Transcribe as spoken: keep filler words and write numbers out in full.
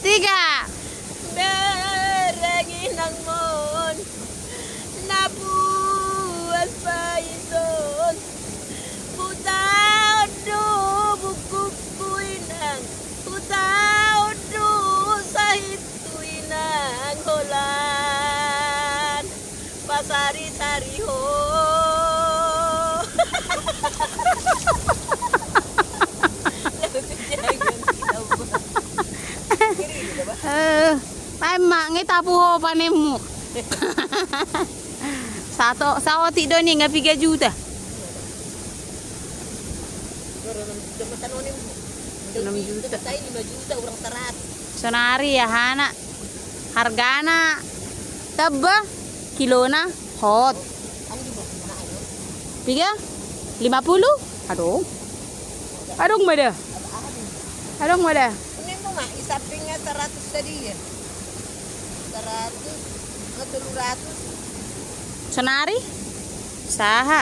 Tiga. Bereng inangmon na puas paison. Hutaon do bukukku inang, hutaon do sahitku inang, holan pasarisari ho. Eh, paima nge tapu ho panemu. Sato, saotik do ninna piga juta. Enam juta. Lima juta, urang seratus. Sonari ya hana. Hargana tebbe kilona hot. Piga? Lima puluh? Adong. Adong ma da. Adong ma da. Ini mau mak isapingnya seratus tadi ya. Seratus, tolu ratus. Sonari? Saha?